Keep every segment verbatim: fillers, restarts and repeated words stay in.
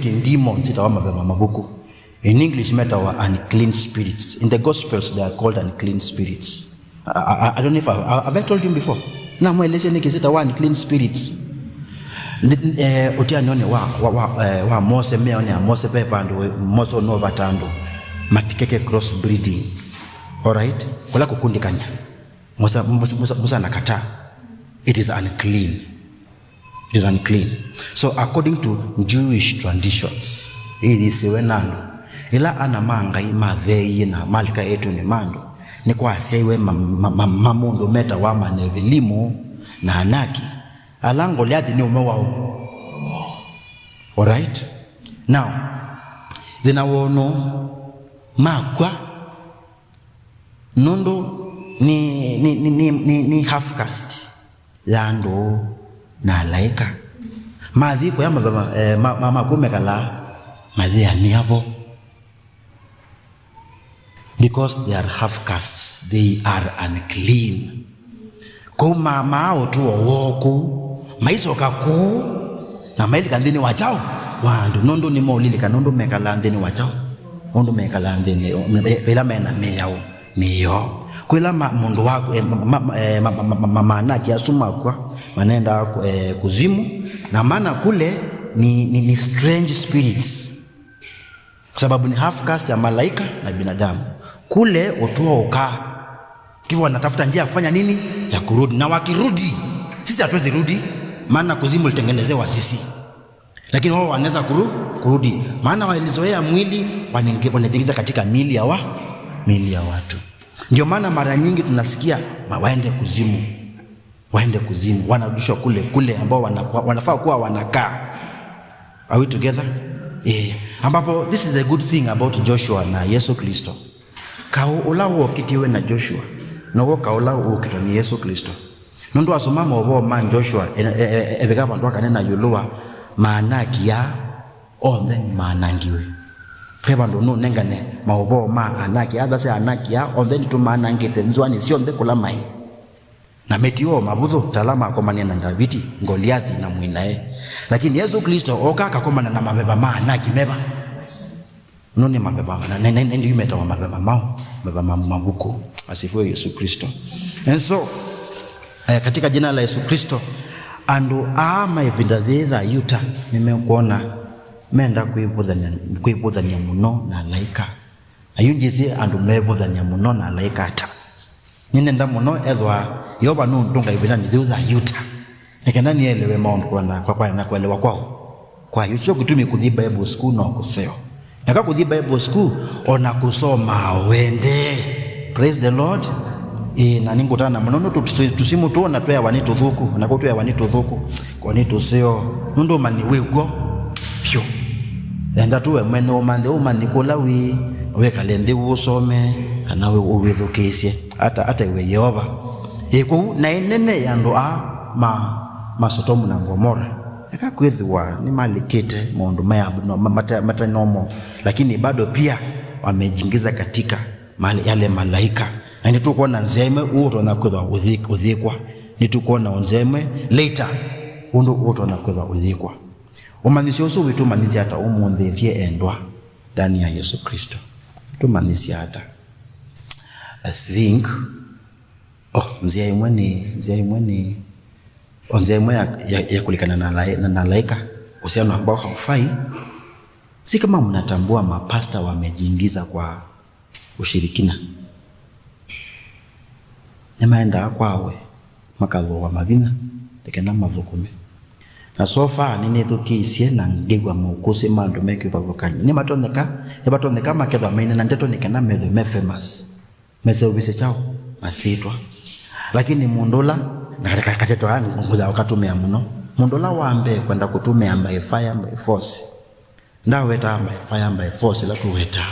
demons itawa maveva mavuku. In English metawa unclean spirits. In the Gospels they are called unclean spirits. I, I, I don't know if I, I, have I told you before? Na mwelesya nĩkĩ syĩtawa unclean spirits. Ndi- eh, ũtianĩonĩ wa, wa, wa, eh, wa Mose, mĩaonĩ ya Mose, ve vandũ we- Mose ũnovata andũ matikeke cross breeding. Alright? Kũla kũkundĩkany'a. Mose, Mose, Mose, Mose anakataa. It is unclean. It is unclean. So according to Jewish traditions, ĩyĩsĩwe na andũ, ĩla ana ma Ngai matheeie na malika eĩtunĩ ma andũ, nĩkwasyaiwe ma, ma, ma, ma mũndũ metawa Manevilimu na Anaki, ala Ngoliathi nĩ ũmwe wao. Alright? Now, thĩna wono makw'a nũndũ nĩ, nĩ, nĩ, nĩ, nĩ, nĩ half caste ya andũ na alaĩka. Mathi kũya maveva, eh, ma, ma, maku mekalaa mathĩanĩa vo. Because they are half castes, they are unclean. Kũu ma, maa ũtũo woo kũu, maisoka kũu, na mailika nthĩnĩ wa kyaũ? Wa andũ, nũndũ nĩmaũlilikana ũndũ mekalaa nthĩnĩ wa kyaũ? Ũndũ mekalaa nthĩnĩ, ĩla mena mĩao, mĩao. Kwĩla ma, mũndũ wa, eh, ma, ma, eh, ma, ma, ma, ma, maanaki asu makw'a, manendaa, eh, kuzimu, na mana kule ni, ni, ni strange spirits. Sababu ni half caste ya malaika na binadamu. Kule ũtũo ũkaa. Hivyo wanatafuta njia ya kufanya nini? Ya kurudi. Na wakirudi, sisi hatuwezi rudi, maana kuzimu ilitengenezewa sisi. Lakini wao wanaweza kuru, kurudi. Maana walizoea mwili, wanenge- wanajiingiza katika miili ya wa, miili ya watu. Ndio maana mara nyingi tunasikia ma- waende kuzimu. Waende kuzimu, wanarudishwa kule, kule ambao wanakuwa- wanafaa kuwa wanakaa. Are we together? Eh, ambapo this is a good thing about Joshua na Yesu Kristo. Kaũ ũla wokitiwe na Joshua, nowo kaũ ũla ũkitwa nĩ Yesu Kristo. Nũndũ asoma maũvoo ma Joshua, e- e- e- evika vandũ akanena ĩũlũ wa Maanaki aa onthe nĩmanangiwe. Ve vandũ nũnengane maũvoo ma Anaki aa, thasya Anaki aa onthe nĩtũmanangĩte nzũanĩ syonthe kũla maĩ. Na metiwa o mavũthũ, ta ala makomanie na Ndaviti, Ngoliathi, na mwĩnae. Lakini Yesũ Klĩsto ooka akakomana na maveva ma Anaki meva. No nĩ maveva, na, na, na, na ndio metawa maveva mao, maveva ma mavuku. Asifiwe Yesu Kristo. And so, eh, katika jina la Yesu Kristo, andũ aa ma ĩvinda yĩĩ ya Yuta nĩmekwona menda kwĩvũthany'a, kwĩvũthany'a mũno na alaĩka. Na yu ndyĩsĩ andũ mevũthany'a mũno na alaĩka ata. Nĩnenda mũno ethwa Yeova nũndũnga ĩvindanĩ yĩu ya Yuta, nĩ kenda nĩelewe maũndũ kwa na, kwa, kwa na kũelewa kwao. Kwa yu syo kĩtumi kũthi Bible school no kũseo. Naka kũthi Bible school, ona kũsoma wende. Praise the Lord. Ĩĩ, na nĩngũtana mũno nũndũ tũ- tũ- tũsimũ tũũ na tweawa nĩ tũthũku, na kũu tweawa nĩ tũthũku, kwa nĩ tũseo. Nũndũ ũmanyi wĩ kw'o vyũ. Enda tu we mwene ũmanthe, ũmanyi kũla wĩ, wĩkale nthĩ ũsome, kana wĩ- ũwĩthukĩĩsye. Ata, ata iwe Yeova. Ĩ kũu, na ĩnene ya andũ aa ma, ma Sotomu na Ngomora, eka kwĩthĩwa nĩmalikĩte maũndũ ma abno- ma- mata- mata normal, lakini bado pia wamejingiza katika mali- yale malaika. Na nĩtũkwona nzĩa ĩmwe ũũ ũtonya kwĩthwa ũthi- ũthĩkwa. Nĩtũkwona o nzĩa ĩmwe later ũndũ ũtonya kwĩthwa ũthĩkwa. Ũmanyĩsyo ũsu wĩtũmanyĩsya ata ũmũnthĩ, ĩthyĩ endwa ndani ya Yesu Kristo? Wĩtũmanyĩsya ata? I think, oh, nzĩa ĩmwe nĩ, nzĩa ĩmwe nĩ, o nzĩa ĩmwe ya, ya, ya kũlikana na alaĩ- na, na alaĩka, uhusiano ambao haufai. Si kama mnatambua mapasta wamejiingiza kwa ushirikina. Nĩmaendaa kwa we, makathooa mavinya, nĩ kenda mathũkũme. Na so far nĩnĩthukĩĩsye na ngĩw'a maũkũsĩ ma andũ me kĩvathũkany'o. Nĩmatonyeka, nĩvatonyeka makethwa maina na ndeto nĩ kenda methwe me famous. Meseũvĩsye kyaũ? Masyĩtwa. Lakini mũndũ ũla, na kate- ka- kateto aa ngũtha ũkatũmĩa mũno. Mũndũ ũla wa mbee kwenda kũtũmĩa by fire, by force. Ndawetaa by fire, by force ĩla tũwetaa.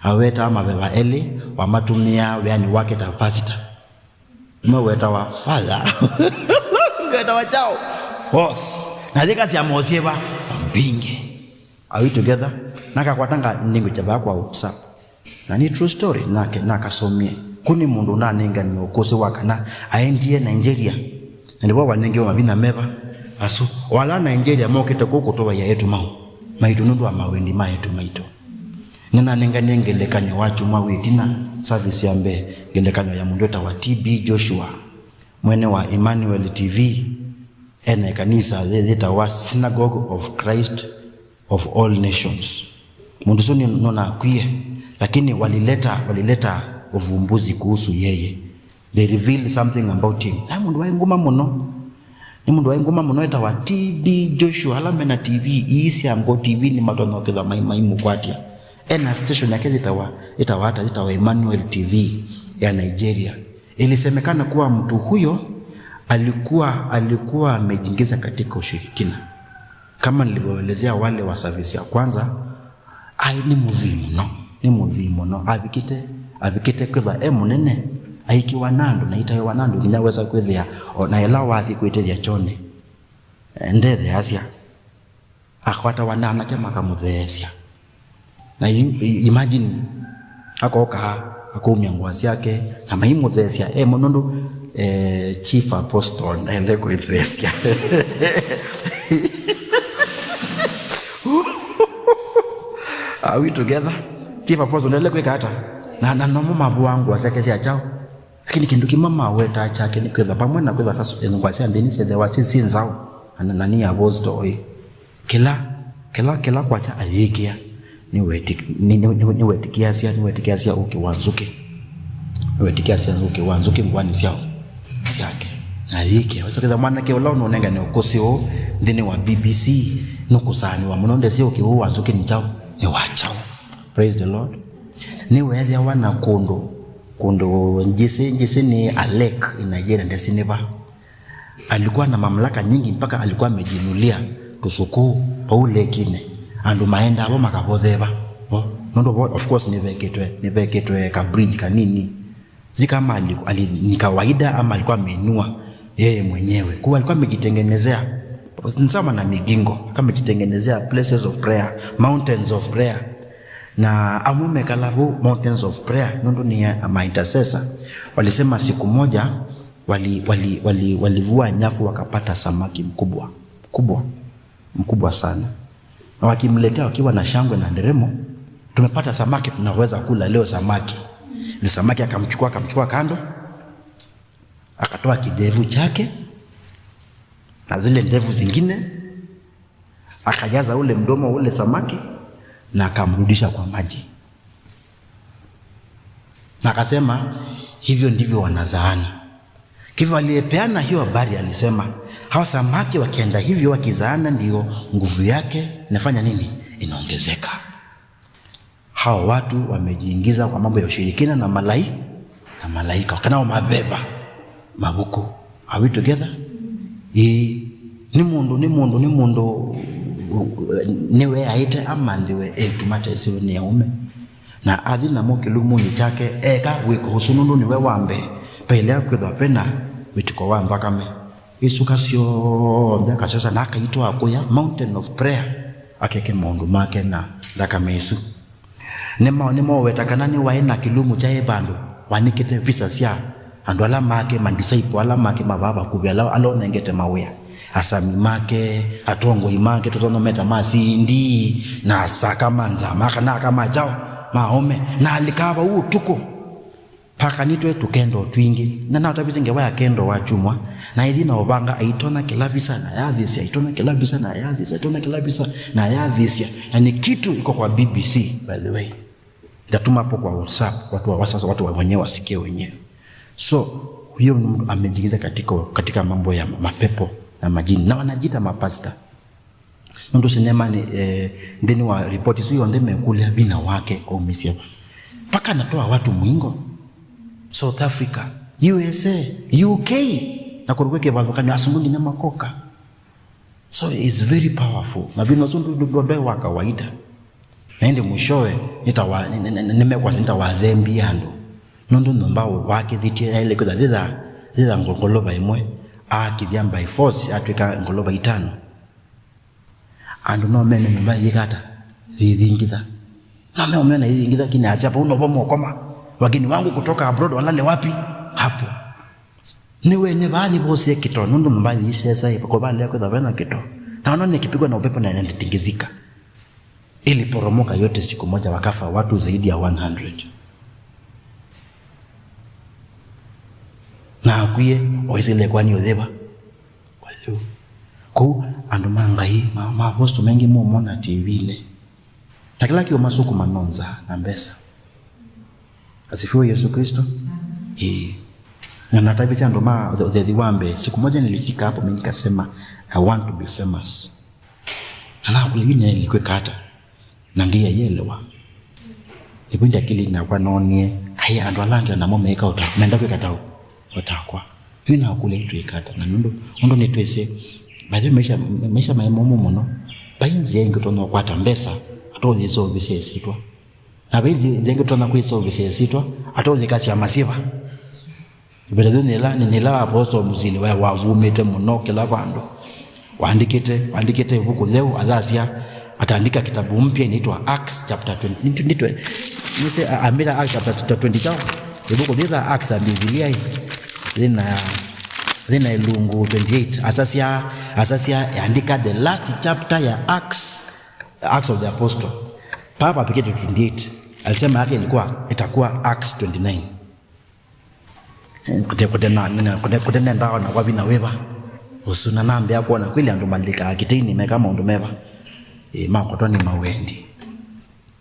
Awetaa maveva elĩ, wamatũmĩaa wĩanĩ wake ta pastor. Ũmwe wetawa father. Ũngĩ wetawa kyaũ? Force. Na yĩkasya mosyĩva? Mavinge. Are we together? Nakakwatanga nĩngũkya vaa kwa WhatsApp. Na nĩ true story, nake nakasomie. Kũ nĩ mũndũ ũnanenganie ũkũsĩ wa kana aendie Nigeria. Na nĩvo wanengiwe mavinya meva? Asu. O ala Nigeria mokĩte kũu kũtũvaia etu mau. maitũ nũndũ wa mawendi ma eĩtu maitũ. Nĩnanenganie ngelekany'o wakyumwa wĩ ĩtina, service ya mbee, ngelekany'o ya mũndũ wĩtawa T B Joshua, mwene wa Emmanuel T V, ena ĩkanisa yĩ- yĩtawa Synagogue of Christ of All Nations. Mũndũ ũsu nĩ- nũnakwie, lakini walileta, walileta uvumbuzi kuhusu yeye. They revealed something about him. Na mũndũ waĩ nguma mũno. Nĩ mũndũ waĩ nguma mũno etawa T B Joshua. Ala mena T V ii sya ngo T V nĩ matonya ũkĩtha mai- maimũkwatya. Ena station yake yĩtawa, yĩtawa ata? Yĩtawa Emmanuel T V ya Nigeria. Ilisemekana kuwa mtu huyo alikuwa, alikuwa amejiingiza katika ushirikina. Kama nilivyoelezea wale wa service ya kwanza, ai, nĩ mũthwii mũno, nĩ mũthwii mũno. Avikĩte, avikĩte kwĩthwa e mũnene, aikĩwa na andũ na aitaĩwa na andũ, nginya wesa kwĩthĩa o na ĩla wathi kwĩtĩthya kyonĩ, eh, ndetheasya. Akwatawa na anake makamũtheesya. Na you, you imagine, akoka, akaumya ngũa syake, na maimũtheesya e mũno nũndũ, eh, chief apostle ndaĩle kwĩtheesya. Are we together? Chief apostle ndaĩle kwĩka ata? Na, na namo mavũaa ngũa syake sya kyaũ? Lakini kĩndũ kĩmwe mawetaa kyake nĩ kwĩthwa, vamwe na kwĩthwa sasa ngũa sya nthĩnĩ syĩthĩawa syĩ, syĩ nzaũ, na, na nĩ apostle ũyũ. Kĩla, kĩla, kĩla kwakya ayĩkĩa, nĩwetĩk- nĩ- nĩ- nĩ- nĩwetĩkĩasya, nĩwetĩkĩasya ũkĩ wa nzũkĩ. Nĩwetĩkĩasya ũkĩ wa nzũkĩ ngũanĩ syao syake. Na ayĩkĩa. Wesa kwĩthwa mwanake ũla ũnũnengane ũkũsĩ ũũ nthĩnĩ wa B B C nũkũsaanĩwa mũno, ndesĩ ũkĩ ũũ wa nzũkĩ nĩ kyaũ, nĩ wa kyaũ. Praise the Lord. Nĩweethĩawa na kũndũ, kũndũ njĩsĩ, njĩsĩ nĩ a lake in Nigeria, ndesĩ nĩ va. Alikuwa na mamlaka nyingi mpaka alikuwa amejinulia tũsũkũ vau lekinĩ. Andũ maendaa vo makavotheva vo. Nũndũ vo, of course, nĩvekĩtwe, nĩvekĩtwe ka bridge kanini. Sijui kama ali- ali- ni kawaida ama alikuwa ameinua yeye mwenyewe. Kwa alikuwa amejitengenezea, ni sawa na Migingo, alikuwa amejitengenezea places of prayer, mountains of prayer. Na amwe mekala vau mountains of prayer, nũndũ nĩ ma intercessor. Walisema siku moja wali- wali- wali- walivua nyavu wakapata samaki mkubwa, mkubwa, mkubwa sana. Na wakimletea wakiwa na shangwe na nderemo, "Tumepata samaki, tunaweza kula leo samaki." Ni samaki akamchukua, akamchukua kando, akatoa kidevu chake na zile ndevu zingine, akajaza ule mdomo wa ule samaki na akamrudisha kwa maji. Na akasema, "Hivyo ndivyo wanazaana." Kwa hivyo aliyepeana hiyo habari alisema, "Hawa samaki wakienda hivyo wakizaana, ndio nguvu yake inafanya nini? Inaongezeka." Hawa watu wamejiingiza kwa mambo ya ushirikina na malai-, na malaika. Kana maveva mavuku. Are we together? Ĩĩ. Nĩ mũndũ, nĩ mũndũ, nĩ mũndũ, nĩweaĩte amanthiwe eĩtu matesiwe nĩ aũme. Na athi namo kĩlumunĩ kyake, eka wĩko ũsu nũndũ nĩwe wa mbee. Vailea kwĩthwa ve na wĩtĩko wa nthakame. Ĩsuka syonthe akasyosa na akaitwaa kũya, mountain of prayer, akeke maũndũ make na nthakame ĩsu. Nĩmo, nĩmoweta kana nĩwaĩ na kĩlumu kyaĩ vandũ wanĩkĩte visa sya andũ ala make, ma disciple ala make mavaa vakuvĩ, ala, ala ũnengete mawĩa, asami make, atongoi make, tũtono meta ma C D, na asaka ma nzama, kana aka ma kyaũ, ma aũme, na alikaa vau ũtukũ. Pakanĩtwe tũkendo twingĩ. Na natavisye ngewa ya kendo wa kyumwa, na aithi na ũvanga, aitonya kĩla visa na ayathĩsya, aitonya kĩla visa na ayathĩsya, aitonya kĩla visa na ayathĩsya. Na ni kitu iko kwa B B C, by the way. Nitatuma hapo kwa WhatsApp, watu wa WhatsApp, watu wa wenyewe wasikie wenyewe. So, huyo mtu amejiingiza katika, katika mambo ya mapepo na majini. Na wanajiita mapasta. Nũndũ sinemanĩ, eh, nthĩnĩ wa ripoti isu yonthe mekũlya vinya wake waumisye va. Mpaka anatoa watu mũingo. South Africa, U S A, U K, na kũndũ kwĩ kĩvathũkany'o, asungu nginya makoka. So it's very powerful. Na vinya ũsu ndũ- ndũ- ndwaĩ wa kawaida. Na ĩndĩ mwishowe, nĩtawa- nĩ- nĩ- nĩ- nĩmekwasya nĩtawathembie andũ. Nũndũ nyũmba wakĩthĩtye yaĩle kwĩtha thĩtha, thĩtha ngo- ngolova ĩmwe, akĩthya by force atwĩka ngolova itano. Andũ no mene nyũmba yĩka ata? Yĩthingitha. No meũmena yĩthingitha, lakini asya, "Vau novo mũkoma. Wageni wangu kutoka abroad walale wapi? Hapo." Nĩwene vaa nĩvosie kĩto, nũndũ nyũmba yĩisesa, ĩvakovalea kwĩtha vena kĩto. Na ona nikipigwa na upepo na inatingizika. Iliporomoka yote siku moja, wakafa watu zaidi ya one hundred. Na akwie, oisile kwani ũthĩva? Kwa hiyo, kũu andũ ma Ngai, ma, ma apostle maingĩ mũmona T V-inĩ. Na kĩla kĩũmasukuma no nzaa na mbesa. Asifiwe Yesu Kristo. Ĩĩ. Na natavisye andũ ma ũthe-, ũthethi wa mbee. Siku moja nilifika hapo, mimi nikasema, "I want to be famous." Na nakũlya, "Yu nĩnĩkwĩka ata?" Na Ngai aielewa. Nĩvo ĩndĩ akili nakwa noonie, kaĩ andũ ala angĩ namo meĩka ũta, menda kwĩka ta ũ, ũtakwa. Yu nakũlya, "Yu twĩka ata?" Na nũndũ, nũndũ nĩtwĩsĩ, by the way, maisha, maisha maĩ momũ mũno. Vai nzĩa ĩngĩ ũtonya kũkwata mbesa, ata ũyĩseũvĩsya ĩsyĩtwa. Na vai nzĩa, nzĩa ĩngĩ ũtonya kwĩseũvĩsya ĩsyĩtwa, ata ũyĩka syama syĩva. Ĩvinda yĩu nĩ yĩla, nĩ, nĩ yĩla Apostle Musili wa, wavumĩte mũno kĩla vandũ. Waandĩkĩte, waandĩkĩte ĩvuku yeu, athasya, ataandika kitabu mpya inaitwa Acts chapter twenty. Nĩ, nĩ, nĩ, nĩsĩ, a-, ambĩta Acts chapter twenty kyaũ? Ĩvuku yĩtha Acts ya Mbivilia ĩ, yĩna, yĩna ilungu twenty-eight. Asasya, asasya, yaandĩka the last chapter ya Acts, Acts of the Apostle. Papa apikĩte twenty-eight. Alisema yake ilikuwa, itakuwa Acts twenty-nine. Kũte, kũte na, na, kũte, kũte nendaa ona kwa vinya wĩva ũsu, na nambĩa kwona kwĩlĩ andũ malikaa kĩtĩinĩ meka maũndũ meva, ĩ, makwatwa nĩ mawendi.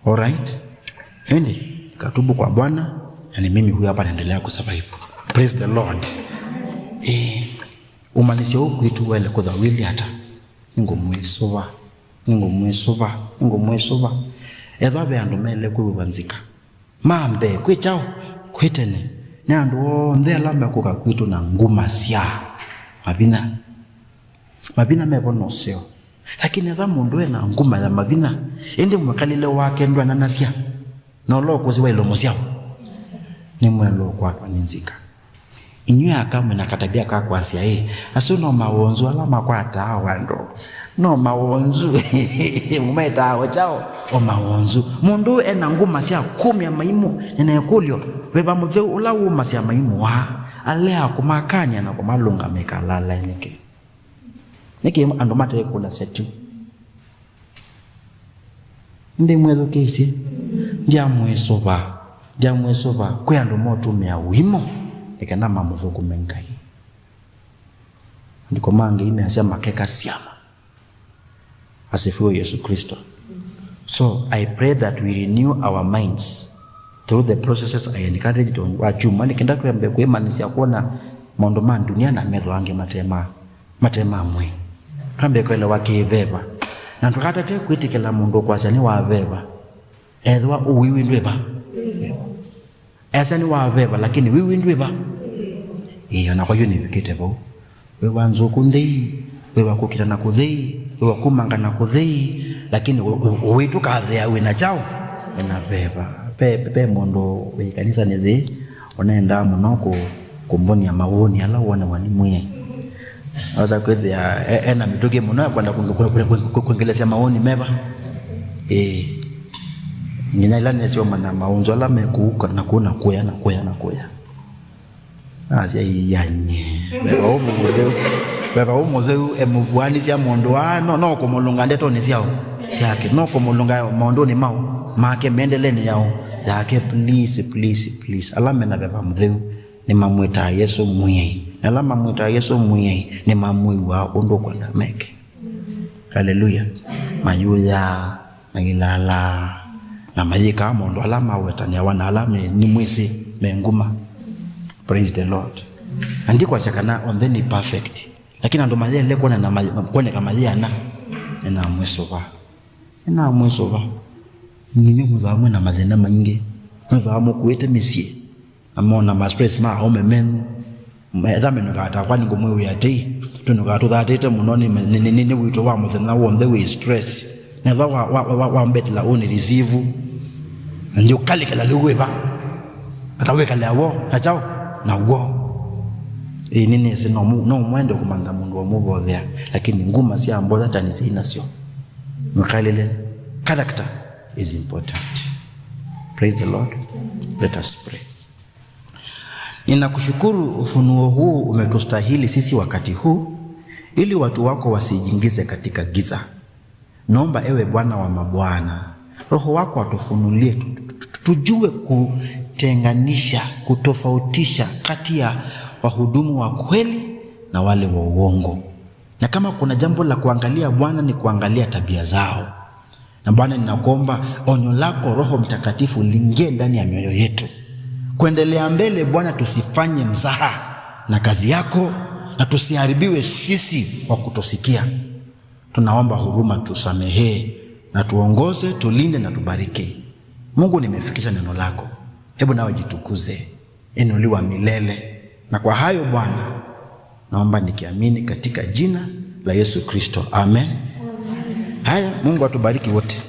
Alright? Ĩndĩ, nikatubu kwa Bwana, na ni mimi huyu hapa naendelea kusurvive. Praise the Lord. Ĩ, ũmanyĩsyo ũũ kwitũ waĩle kũthawĩlya ata? Nĩngũmwĩsũva, nĩngũmwĩsũva, nĩngũmwĩsũva. Ethwa ve andũ maĩle kwĩw'a nzika, ma mbee kwĩ kyaũ? Kwĩ tene. Nĩ andũ onthe ala mekũka kwitũ na nguma sya mavinya. Mavinya mevo na ũseo. Lakini ethwa mũndũ e na nguma ya mavinya, ĩndĩ mwĩkalĩle wake ndwananasya na ũla ũkũsĩ wa ilomo syaũ, nĩmwaĩle ũkwatwa nĩ nzika. Inyw'ĩ aka mwĩ na katavia ka kwasya, ĩ, asu no mawonzu ala makwataa o andũ. No mawonzu. Mũmetaa o kyaũ? O mawonzu. Mũndũ ũũ e na nguma sya kumya maimũ. Nĩ na ĩkũlyo, Veva Mũtheu ũla wumasya maimũ aa, alea kũmakany'a na kũmalũngamĩka alalae nĩkĩ? Nĩkĩ andũ mate kũlasya kyu? Ndĩmwĩthukĩĩsye, ndyamwĩsũva, ndyamwĩsũva kwĩ andũ motũmĩa ũimũ nĩ kana mamũthũkũme Ngai. Maandĩko ma Ngai measya makeka syama. Asifiwe Yesu Kristo. So I pray that we renew our minds through the processes I encouraged on wa kyumwa, nĩ kenda twambe kwĩmanyĩsya kwona maũndũ ma ndunia na metho angĩ matema, matema mwĩĩ. Twambe kwelewa kĩĩ veva. Na ndũkatate kwĩtĩkĩla mũndũ ũkwasya nĩ wa veva, ethĩwa ũwĩw'i ndwĩ va. Esa nĩ wa veva, lakini wĩw'i ndwĩ va. Ĩĩ, ona kwa hiyo nĩvikĩte vau. Wĩwa nzũkũ nthei, wĩwa kũkita na kũthei, wĩwa kumanga na kũthei, lakini ũ-, ũ-, ũwĩtũkathea wĩ na kyaũ? Wĩ na veva. Pe, pe, pe mũndũ wĩ kanisa nĩ thĩ, ũnendaa mũno kũ-, kũmbonia mawoni ala wonewa nĩ Mwĩai. Osa kwĩthĩa e, ena mĩtũkĩ mũno ya kwenda kwĩng-, kwĩng-, kwĩng-, kwĩng-, kwĩngelesya mawoni meva. Ĩĩ. Nginya ila nĩsyo mana maũnzũ ala me kũu ka-, na kũu na kũya na kũya na kũya. Asya, "Iyanye. Veva ũmũtheu. Veva ũmũtheu emũvuanisya mũndũ wa no, no kũmũlũnga ndetonĩ syao. Syake. No kũmũlũnga maũndũnĩ mao. Make mendelenĩ yao. Yake, please, please, please." Ala mena veva mũtheu nĩmamwĩtaa Yesũ Mwĩai. Na ala mamwĩtaa Yesũ Mwĩai nĩmamwĩw'aa ũndũ ũkwenda meke. Haleluya. Mayũyaa, mayĩlaalaa, na mayĩkaa maũndũ ala mawetanĩawa na ala me, nĩmwĩsĩ, me nguma. Praise the Lord. Na ndikwasya kana onthe nĩ perfect. Lakini andũ mayaĩle kwona na may-, kwoneka mayĩana. Nĩnamwĩsũva. Nĩnamwĩsũva. Nginya mwĩthĩawa mwĩ na mathĩna maingĩ. Mwĩthĩawa mũkuĩte mĩsyĩ. Na mona ma stress ma aũme menyu. Etha menũkaa takwa nĩngũmwĩwĩa tei. Twĩnũkaa tũthatĩte mũno nĩ, nĩ, nĩ, nĩ, nĩ wĩto wa mũthenya w'onthe wĩ stress. Netha wa, wa, wa, wa, wambetela ũnĩ receive. Na ndiũkalĩkĩla lĩu wĩva. Kata wĩkalea w'o, na kyaũ, na w'o. Ĩĩ, nĩnĩsĩ no mu-, no mwende kũmantha mũndũ wa mũvothea, lakini nguma sya mboya ta nĩsyĩ nasyo. Mwĩkalĩle, character is important. Praise the Lord. Let us pray. Ninakushukuru ufunuo huu umetustahili sisi wakati huu, ili watu wako wasijiingize katika giza. Naomba ewe Bwana wa mabwana, Roho wako atufunulie tu-, tu-, tu-, tujue kutenganisha, kutofautisha kati ya wahudumu wa kweli na wale wa uongo. Na kama kuna jambo la kuangalia, Bwana, ni kuangalia tabia zao. Na Bwana, ninakuomba onyo lako, Roho Mtakatifu, liingie ndani ya mioyo yetu. Kuendelea mbele, Bwana, tusifanye mzaha na kazi yako, na tusiharibiwe sisi kwa kutosikia. Tunaomba huruma, tusamehee, na tuongoze, tulinde na tubariki. Mungu, nimefikisha neno lako. Hebu nawe jitukuze, inuliwa milele. Na kwa hayo, Bwana, naomba nikiamini katika jina la Yesu Kristo. Amen. Haya, Mungu atubariki wote.